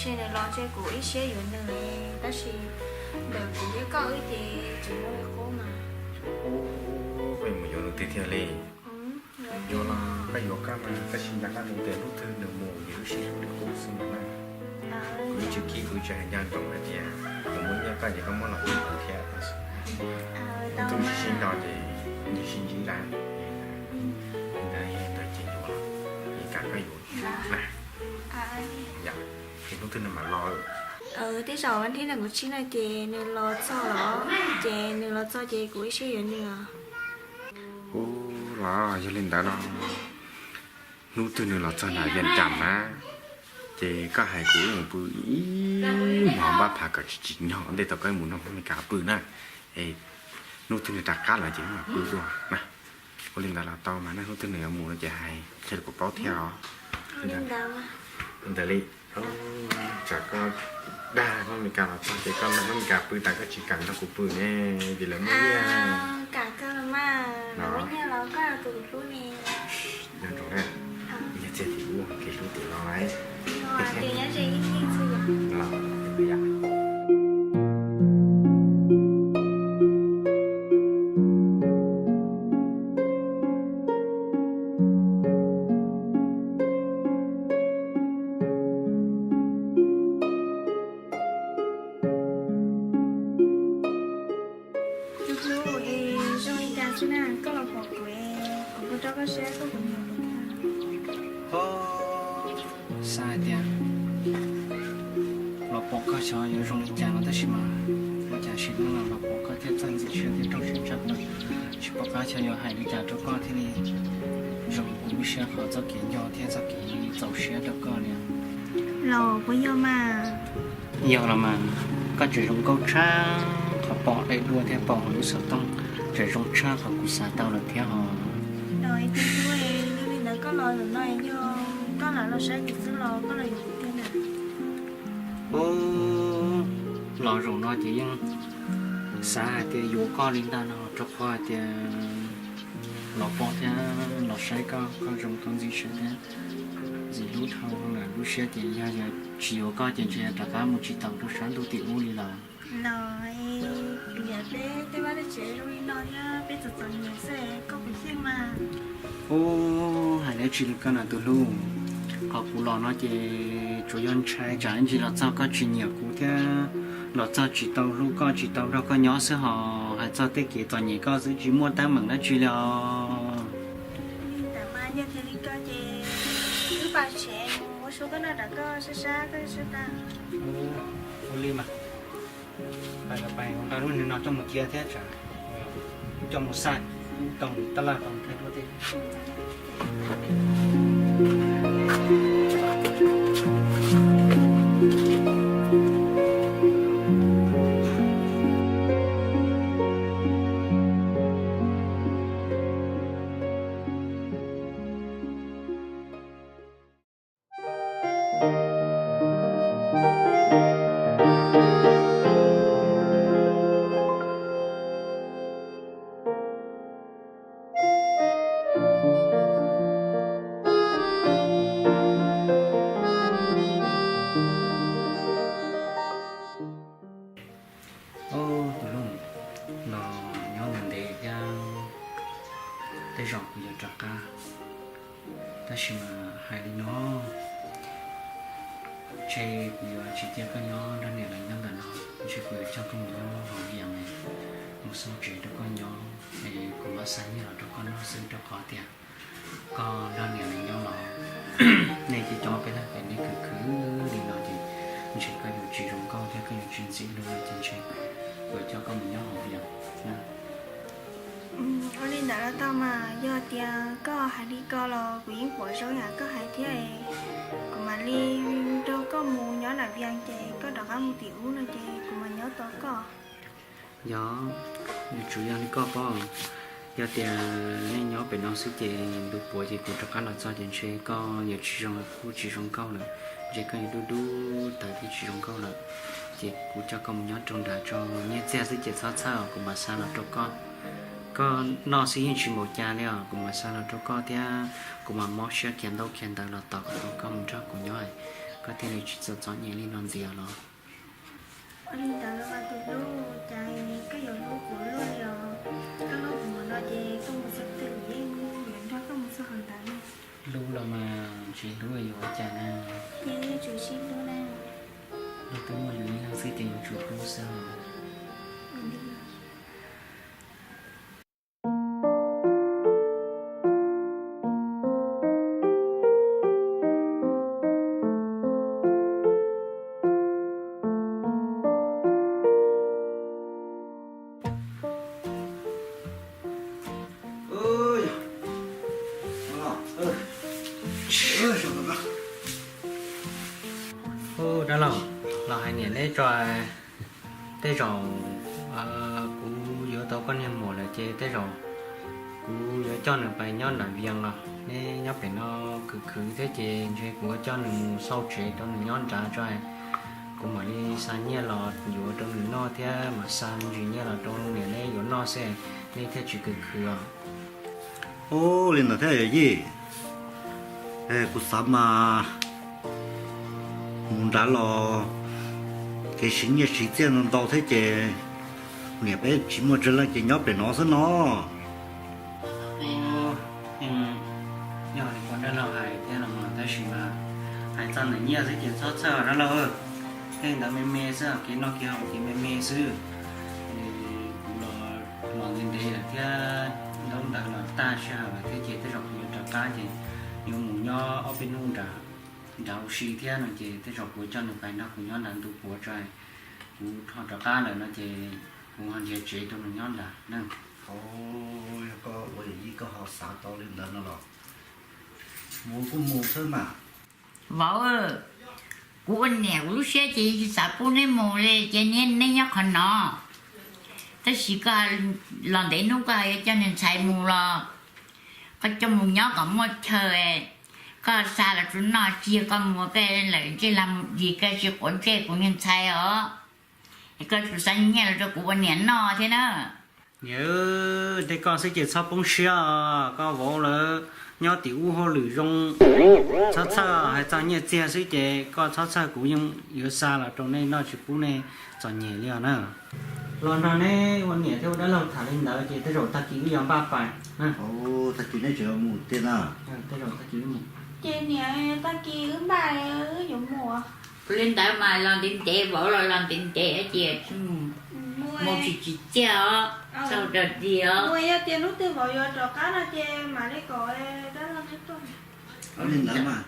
Ntshe nws los ntshe kuv ib siab yuav nws, tab sis ntawm kuv thiab koj wb ces tseem muaj li qub mas. Ub, koj yuav mus yuav tus twg thiaj li? Yuav los koj yuav koj mas, tab sis ntawm koj tus tias hnub twg nws mus ces wb sib hlub li qub xwb mas na. Kuv yeej tsis khib, kuv tsis hais nco ntsoov hais tias kuv muab nyiaj koj ces koj muab los kib kuv thiab. Tus twg sib nco ces ntsib sib ntsib lawm. Li ntawd yog li ntawd ces yuav los, li cas koj yuav na. Yog, ces hnub twg nws mam los? Tej zaum vas thib nees nkaum tsib no ces nws los txog los, ces nws los txog ces kuv ib siab yuav nws os. Ub, los yog li ntawd no, hnub twg nws los txog nram Vias Cas na, ces koj hais kuv wb mus pw ib hmos npab phav kom tsis tsim nyog ntej thaum koj mus nrog Hmoob Mes Kas pw na. Es hnub twg nws rov qab los ces wb mam pw dua na. Ua li ntawd los tau mas, hnub twg nws yuav mus no ces hais qhia rau kuv paub thiab os. Ntawd li, tsam koj dag Hmoob Mes Kas los txog ces koj nrog Hmoob Mes Kas pw tas koj tsis kam nrog kuv pw ne, vim lawv muaj nyiaj. Kam koj los mas, lawv muaj nyiaj los koj yog tus hlub ne. Nco ntsoov na, nyiaj txiag tim ub kev hlub tim no lauj. Ces nyob ze ib txhia yom. Tus hlub, es zoo li cas xwb na, koj los pom kuv es kuv puas rau koj siab, koj puas nyiam kuv thiab? Xav hais tias los pom koj xyov yuav zoo li cas no tab sis mas ua cas sim neej no los pom koj thiaj txawj ntxim siab thiab rau siab tshaj plaws. Tsis pom qab xyov yuav hais li cas rau koj thiaj li zoo kuv lub siab qhov txoj kev nco thiab txoj kev txaus siab rau koj li. Los puas yog mas? Yog los mas, koj tseem zoo nkauj tshaj qhov pom daim duab thiab pom hauv lub xov tooj, tseem zoo tshaj qhov kuv xav tau lawm thiab hos. Los ib tug hlub, yog li ntawd koj los zaum no yog koj lam los saib kuv xwb los koj los yuav kuv thiab na? Ub, los zaum no ces yeej xav hais tias yuav koj li ntag no rau qhov hais tias los pom thiab los saib koj, koj zoo koj ntxim siab thiab ntxim hlub dhau lawm lub siab ces yog, yog tsis yuav koj ces ntshe rov qab mus tsis taus rau sab ntuj tim ub li lawm. Los, kuv nyiam peb tej vaj tej tsev zoo li no thiab peb txom txom nyem xwb, koj puas xyeej mas? Ub, hais dab tsi li koj na tus hlub. Qhov kuv los no ces tsuas yog ntshai tsam ib ntsis los txog koj tsis nyiam kuv thiab los txog tsis tau hlub koj tsis tau nrog koj nyob xwb hos, hais txog tej kev txom nyem koj xwb tsis muaj teeb meem dab tsi li os. Li ntawd mas yog tias li ko ces wb pais tsev mus ua su koj noj nram koj sab sab koj sab tag. Ua li mas, pais los pais nqa lub niag no coj mus cia thiab tsam coj mus xaj tau tab laj tau thiab duab tej. Ub, tus hlub, los nyob ntev ntev thiab tej zaum kuv yuav rov qab. Tab sis mas hais li no, ntshe kuv yuav tsis cia koj nyob nrog niam lawv nyob ntawm no, ntshe kuv yuav coj koj mus nyob hauv Vias Cas, mus xauj tsev rau koj nyob, es kuv mam xa nyiaj los rau koj noj xwb rau qhov tias koj nrog niam lawv nyob los nej cov peb leeg pem nej khwv khwv li no ces ntshe koj yuav tsis zoo nkauj thiab koj yuav tsis ntxim hlub lawm ces ntshe kuv yuav coj koj mus nyob hauv Vias Cas na. Ua li ntawd los tau mas, yog tias koj hais li ko los kuv yeej pom zoo yam koj hais thiab, kuv mam li nrog koj mus nyob nram Vias Cas ces koj rov qab mus tim ub no ces kuv mam nyob tos koj. Yog, yuav tsum yog li koj paub, yog tias nej nyob pem no xwb ces ntu puav ces kuv rov qab los txog ces ntshe koj yuav tsis zoo, kuj tsis zoo nkauj lawm, ntshe koj yuav dub dub tawv thiab tsis zoo nkauj lawm. Ces kuv coj koj mus nyob rau nrad tso, nyiaj txiag xwb ces txhob txhawj, kuv mam xa los rau koj. Koj noj xwb yeej tsis npaum cas li os, kuv mam xa los rau koj thiab kuv mam mob siab khiav ntaub khiav ntawv los tos kom tau koj mus nrog kuv nyob. koj thiaj li tsis txom txom nyem li no ntxiv los? Ua li ntawd los mas tus hlub, cas koj yuav hlub kuv luaj li os? Koj hlub kuv no ces koj mus txog twg kuv yeej yuav nrog koj mus txog qhov ntawd. Hlub los mas tsis hlub yuav ua cas na. Yog yuav tsum sib hlub na. Hlub twb muaj yus ib leeg xwb ces yuav tsum hlub xwb os. Ub, dab laug, los hais niam neb tso. Tej zaum kuv yuav tau koj niag muam lawm ces tej zaum kuv yuav coj nws pais nyob nram Vias los. Neb nyob pem no khwv khwv thiab ces ntshe kuv yuav coj nws mus xauj tsev rau nws nyob nrad tso. Kuv mam li xa nyiaj los yuav rau nws noj thiab mam xa me ntsis nyiaj los rau niam neb yuav noj xwb, neb thiaj tsis khwv khwv os. Ub, li ntawd thiab yawm yij. Kuv xav mas mus nrad los kev siv nyiaj siv txiaj ntau ntau thiab ces niam peb tsis muaj tsawg leej ces nyob pem no xwb no. Yog li kuv dab laug hais thiab los mas tab sis mas hais txog ntawm nyiaj xwb ces txhob txhawj dab laug. Tej ntawd me me xwb, kev noj kev haus ces me me xwb. Kuv los los ntev ntev lawm thiab, ntaub ntawv los tag sij hawm lawm thiab ces tej zaum kuv yuav rov qab ces yuav mus nyob ob peb hnub nrad, nrad ua si thiab no ces tej zaum kuv coj nws pais nrog kuv nyob nrad ntu puav tso. Kuv ho rov qab lawm no ces kuv ho nrhiav tsev rau nws nyob nrad na. Yog koj ua yawm yij koj ho xav tau li ntawd no los mus kuj mus xwb mas. Vauv, kuv ua niam kuv lub siab ces tsis xav pub neb mus li ces neb nyob qhov no. Tab sis koj los ntev hnub koj yuav coj nws ntxhais mus los koj coj mus nyob kom muaj chaw, koj xa los tsuas noj tsis yog koj mus koj lawm ntsej lag mus dis koj tsis quav ntsej kuv niag ntxhais os. Es koj tsuas xa nyiaj los rau kuv ua niam noj thiab na. Niam, tej koj xwb ces txhob poob siab os, koj vauv lawv nyob tim ub hauj lwm zoo, txhob txhawj, hais txog nyiaj txiag xwb ces koj txhob txhawj, kuv yeej yuav xa los rau nej noj tsis pub nej txom nyem li os na. Los nrog neb ua niam thiab ua dab laug tham li ntawd ces tej zaum tag kis wb yuav npaj pais. Tag kis neb tseem yuav mus tiag na? Tej zaum tag kis wb mus. Ces niam, tag kis wb npaj wb yuav mus. Ua li ntawd mas los ntev ntev, vauv los los ntev ntev ces tsis mus, mus tsis tsim txiaj os, txog daws dis os. Yog tias hnub twg vauv yuav rov qab no ces mam li kom dab laug neb tuaj. Ua li ntawd mas.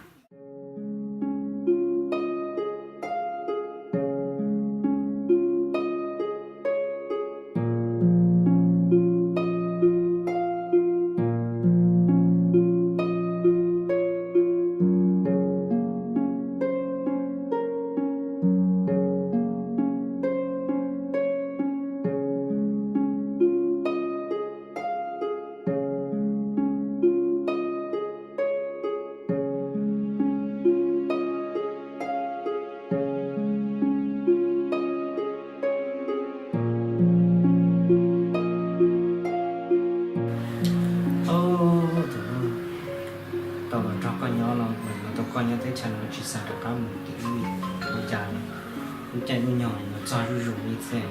Tau los nrog koj nyob los, los tau koj nyob teb chaws no tsis xav rov qab mus tim ub li. Ua cas lub caij lub nyoog no txog zuj zus li xwb,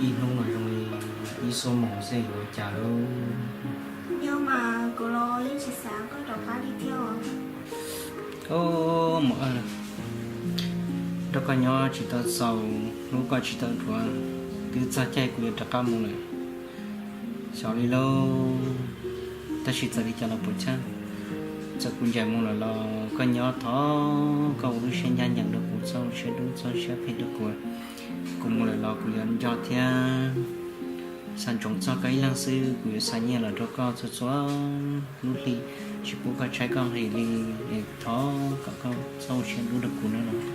ib hnub no zoo li ib xuab moos xwb, yuav ua cas lauj? Nyob mas kuv los yeej tsis xav koj rov qab li thiab os. Muam, nrog koj nyob tsis tau txaus, hlub koj tsis tau dhuav, twb txog caij kuv yuav rov qab mus lawm. Xyov li lauj, tab sis txawm li cas los puas chawj, txawm kuv ncaim mus lawm los koj nyob thov koj ua lub siab ncaj ncees rau kuv, txhob ua siab dub txhob siab phem rau kuv. Kuv mus lawm los kuv yuav nco thiab xa ntsoov txog koj ib leeg xwb, kuv yuav xa nyiaj los rau koj txhua txhua lub hli, tsis pub koj tshaib koj nqhis li, es thov kom koj txhob ua siab dub rau kuv nawb los.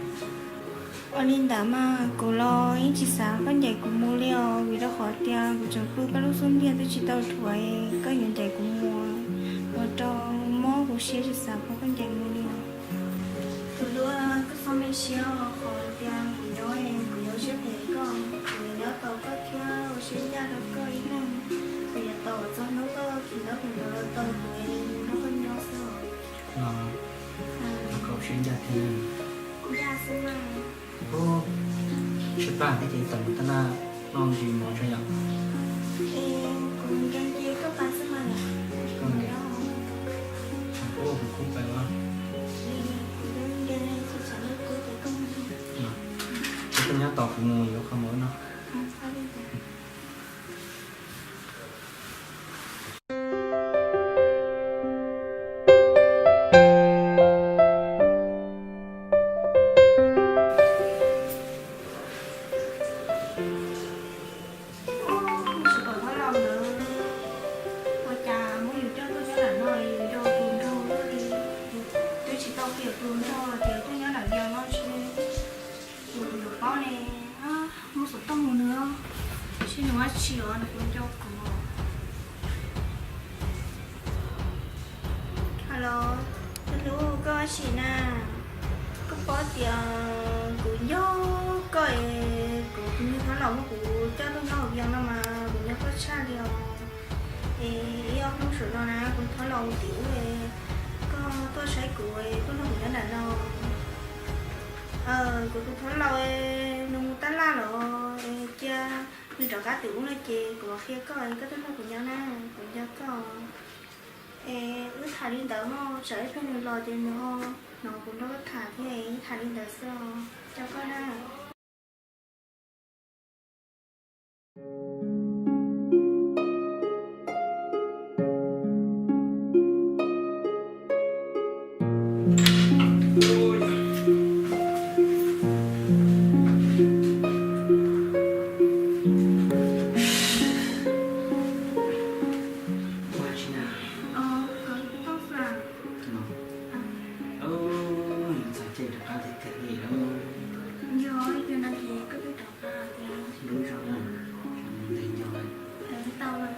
Ua li ntawd mas kuv los yeej tsis xav koj ncaim kuv mus li os, vim rau qhov tias kuv tseem pw koj lub xub ntiag twb tsis tau dhuav, koj yuav ncaim kuv mus, ua rau mob kuv siab tsis xav pub koj ncaim mus li os. Tus hlub, koj txhob me siab os, qhov tias kuv nyob kuv yuav siab phem koj, kuv nyob tau koj thiab ua siab ncaj rau koj ib leeg. Kuv yuav tos txog hnub koj khiav ntaub khiav ntawv los tau kuv nrog koj nyob xwb os. Los, koj ua siab ncaj thiab. Paj thiab ces tau mus tab laj noj ntsis mov tso yom. Kuv nce koj pas xwb mas yom. Koj nce, kuv kuj pais los. Ces koj nyob tos kuv mus yuav qhov mov no. Ub, tus thab laus ntawd ua cas muab yus coj tuaj nyob nram no, yus yog tus nraug luaj li, twb tsis tau qhia tus nraug los tias tuaj nyob nram yos no tsis, yus yuav paub ne. Muab xov tooj mus nws, seb nws ua tsi os, nws kuv nco kuv. Alo, tus hlub, koj ua tsi na? Koj paub tias kuv nco koj es kuv tus thab laus muab kuv coj tuaj nyob hauv yos no mas kuv nco koj tshaj li os. Es ib ob hnub saum no na kuv thab laus tim ub, koj tuaj saib kuv, tuaj nrog kuv nyob nram no. Kuv tus thab laus nws mus tab laj los, cia nws rov qab tim ub no ces kuv mam qhia koj, koj tuaj nrog kuv nyob na, kuv nco koj. Es wb tham li ntawd mog, tsam ib pliag nws los ces nws ho hnov kuv nrog koj tham thiab, wb tham li ntawd xwb os, nco koj na. Ua tsi na? Txog caij rov qab tiag tiag li lawm. Yog ib pliag no ces koj twb rov qab tiag. Lub zog na, ntev nco lawm. Tau lawm.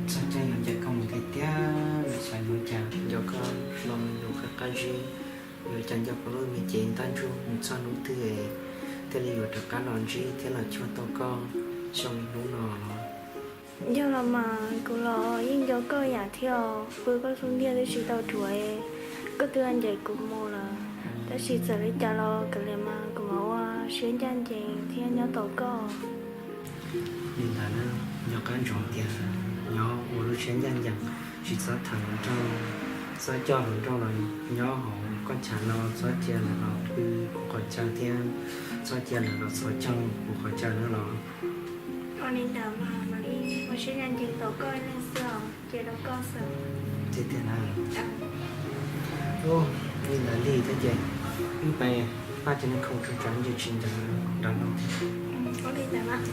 Txog caij no ces koj mus tiag tiag, xav yuav cas nco koj los mus yus qab qab zib, yuav cas nco koj lub me cev ntab ntsuag mus txog hnub twg thiaj li yuav rov qab los ntsib thiab los cuag tau koj zoo li hnub no los? Yog los mas kuv los yeej nco koj yam thiab os, pw koj xub ntiag twb tsis tau ruam, koj twb ncaim kuv mus lawm. Tab sis txawm li cas los kav liam mas kuv mam ua siab ncaj ncees thiab nyob tos koj. Li ntawd na, nco qab ntsoov tias nyob ua lub siab ncaj ncees, tsis txhob tham hluas nraug, txhob coj hluas nraug los nyob hauv koj chav no, txhob cia lawv los pw kuv qhov chaw thiab txhob cia lawv los txhos caug kuv qhov chaw na los. Ua li ntawd mas mam li ua siab ncaj ncees tos koj ib leeg xwb os, cia rau koj xwb. Tiag tiag na. Ub, li ntawd li thiab ces wb pais pab cov niag khoom tso tsam ntshe tsis ntev nrad no. Ua li ntawd mas.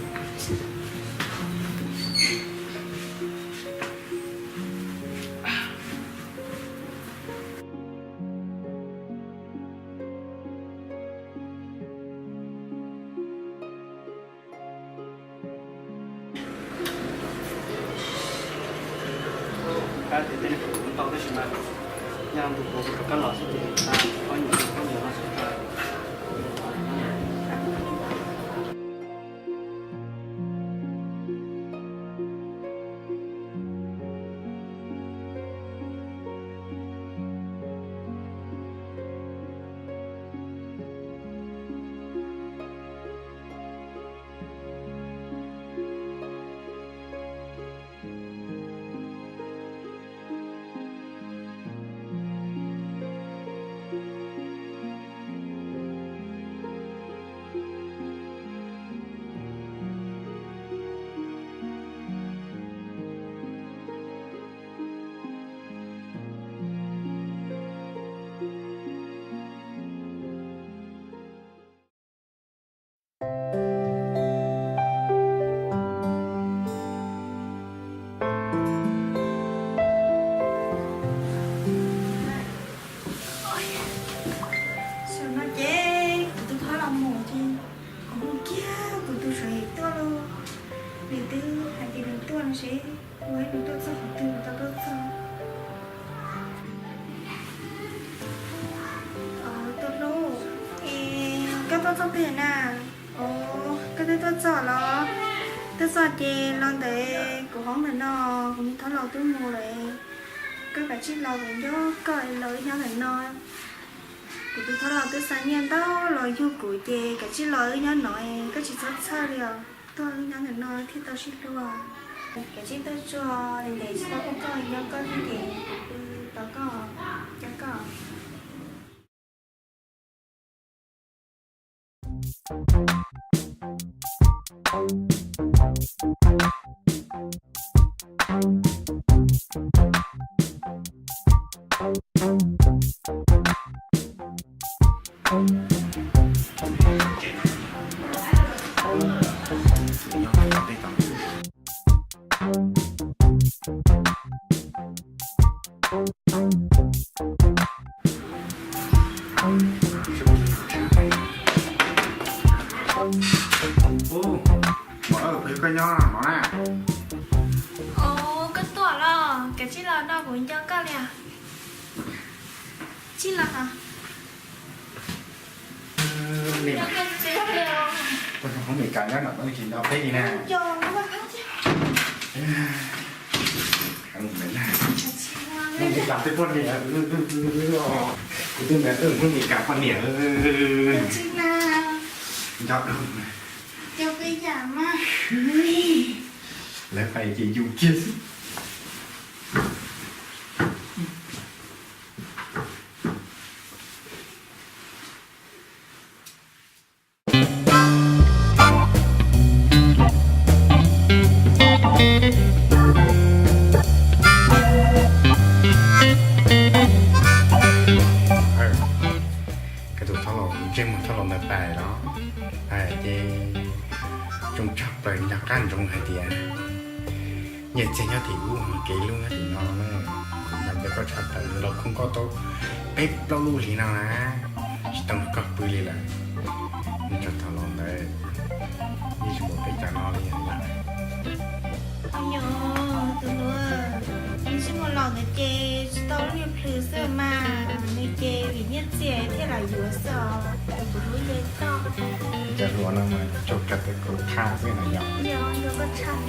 Kab tias tej neeg kuv ntau tab sis mas yog ntu kuv rov qab los xwb ces tsis paub nyias paub nyias no xwb. Saum no ces kuv tus thab laus mus ces kuv hu kiag kuv tus suav hem tuaj lauj. Nws twb hais tias nws tuaj no seb ua ib nus tuaj txog qhov twg tau tuaj txog. Tus hlub, es koj tuaj txog twg na? Os, koj twb tuaj txog los? Tuaj txog ces los ntawm kuv hoob ntawm no, kuv niag thab laus twb mus lawm. Koj kav tsij los, kuv nco koj los wb nyob ntawm no. Kuv tus thab laus twb xa nyiaj ntau los yug kuv ces kav tsij los wb nyob no, koj tsis txhob txhawj li os. Tuaj wb nyob ntawm no thiaj tau sib hlub. Kav tsij tuaj tsuag ntev tsis tau pom koj, nco koj thiab ces kuv pw tos koj, nco koj. Ub, mov, peb koj nyob no na. Ov, koj tuaj los? Kav tsij los no, kuv nco koj li. Tsij los. Koj nyob hoob Meskas nyob no tsis nco peb li na. Hoob Meskas poj niam, kuv twb ntawd hoob Meskas poj niam. Nco, lawv hais ces yus kiag xwb. Koj tus thab laus, ntsej muag thab laus ntawd pais los, ces tsoom tshaj plaws nco qab ntsoov hais tias nyiaj txiag nyob tim ub, kev hlub nyob tim no na. Kuv nco nco koj tshaj plaws, los khoo koj tau peb plaub lub hlis no na, tsis tau nrog koj pw li lawm. Ntsej thab laus ntawd yeej tsis npaum peb cov no li lawm. Yog, tus hluas, nws tsis muaj laus ntawd ces tsis tau lub niag plhws xwb mas, nws ces vim nyiaj txiag thiaj lam yuav xwb os, kuv hlub ces tau. Cov hluas no mas tsaug kawg, kuv tshaj xwb na yog. Yog, yog koj tshaj.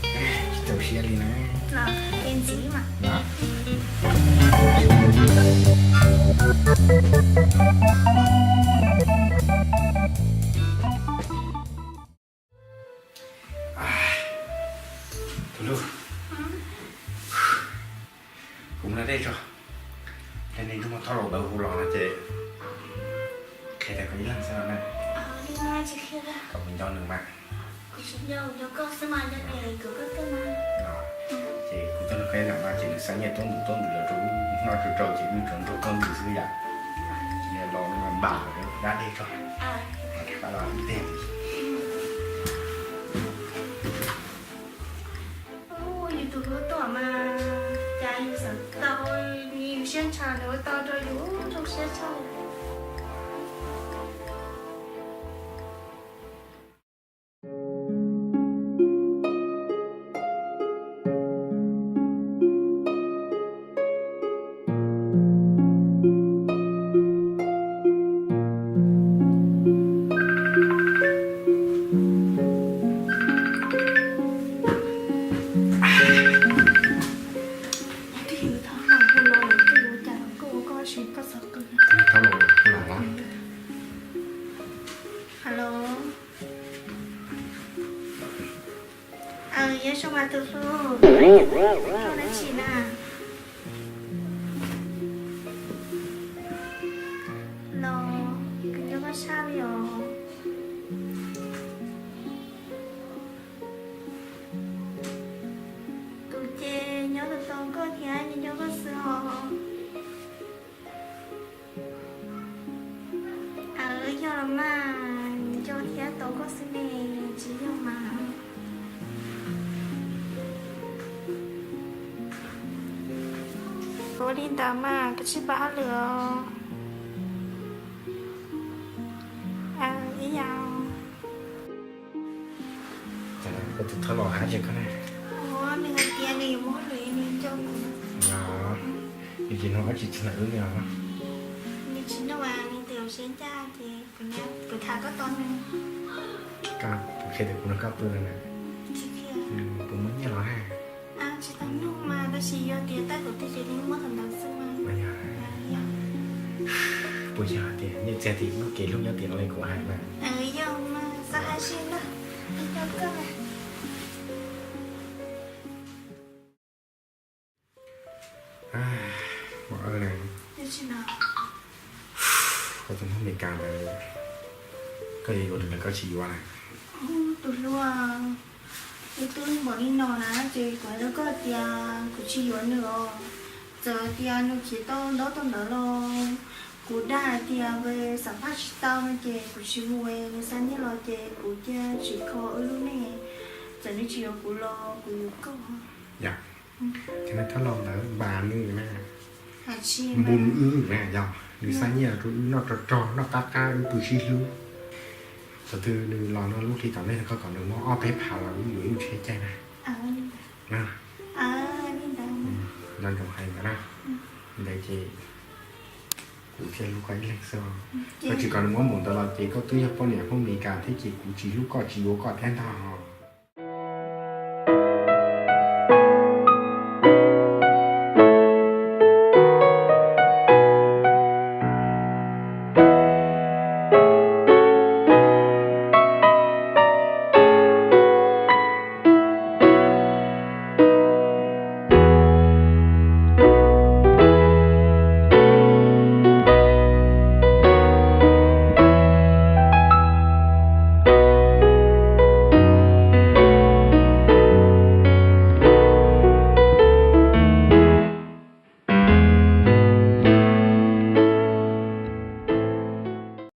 Tsis txaus siab li na. Los, ces ntxiv mas. Tus hlub, kuv mus da dej tso, hle niag ntsej muag thab laus ntawd hu los no ces qhia tias koj ib leeg xwb no na. Koj puas nco nws mas? Kuv tsis nco, kuv nco koj xwb mas, nco tias kuv koj tuaj na. Ces kuv tuaj nrog koj ib leeg no ces nws xa nyiaj tuab ntws tuab ntws los rau wb noj tsau tsau ces wb tsuas nrog tuab ntws xwb yom. Ces los npam da dej tso, rov qab los ib teg. Yus tus hlub tuaj mas cas yus xav tau, yus siab ntshaw nws ua tau rau yus, zoo siab tshaj. Thab laus hu los. Hello. Aw, nyob zoo mas tus hlub, koj ua dab tsi na? Los, kuv nco koj tshaj li os. Kuv ces nyob tos koj thiab nco koj xwb os. Aw, yog los mas, nco thiab tos koj xwb ne, tsis yog mas. Ua li ntawd mas koj tsis pab hauj lwm os. Aw, ib yam. Koj tus thab laus hais dab tsi koj na? Ua, nws hais tias nws yuav mus hauj lwm, nws nco kuv. Nws tsis nug dab tsi txog ntawm wb li os? Nws tsis nug, nws tias ua siab ncaj ces kuv tham koj tau nug. Koj puas qhia tias kuv nrog koj pw no na? Tsis qhia. Puas muaj nyiaj los hais? Tsis tau nug mas. Tab sis yog tias tab tom tiag ces li muab thaum ntawd xwb mas. Puas yog tias nej txiv tias lub kev hlub nyob tim no li kuv hais mas? Yog mas xav hais seb na, yog koj. Mos Ab na, koj tus Hmoob Amelikas ntawd, koj yuav yuav nws los koj tsis yuav na? Tus hlub, yus twb npaum li no na ces kuv hais rau koj tias kuv tsis yuav nws os. Txawm tias nws khiav tau ntaub tau ntawv los kuv dag hais tias xam phaj tsis tau no ces kuv tsis mus, nws xa nyiaj los ces kuv cia tsis kho wb lub neej. Txawm nws tsis yuav kuv los kuv yuav koj. Yog, ces nws thab laus ntawd npas nws na, npu nws wb na, yog nws xa nyiaj los rau wb noj rog rog noj qab qab wb pw sib hlub. Thaum twg nws los no lub hli tom ntej no koj kom nws muab ob peb phav los wb yuav ib lub tsheb caij na. Nco ntsoov hais ntawd na. Ntawd ces kuv thiaj hlub koj ib leeg xwb. Koj tsis kom nws muab npaum ntawd los ces koj twb yog poj niam Hmoob Amelikas thiab ces kuv tsis hlub koj tsis yuav koj thiab ntag.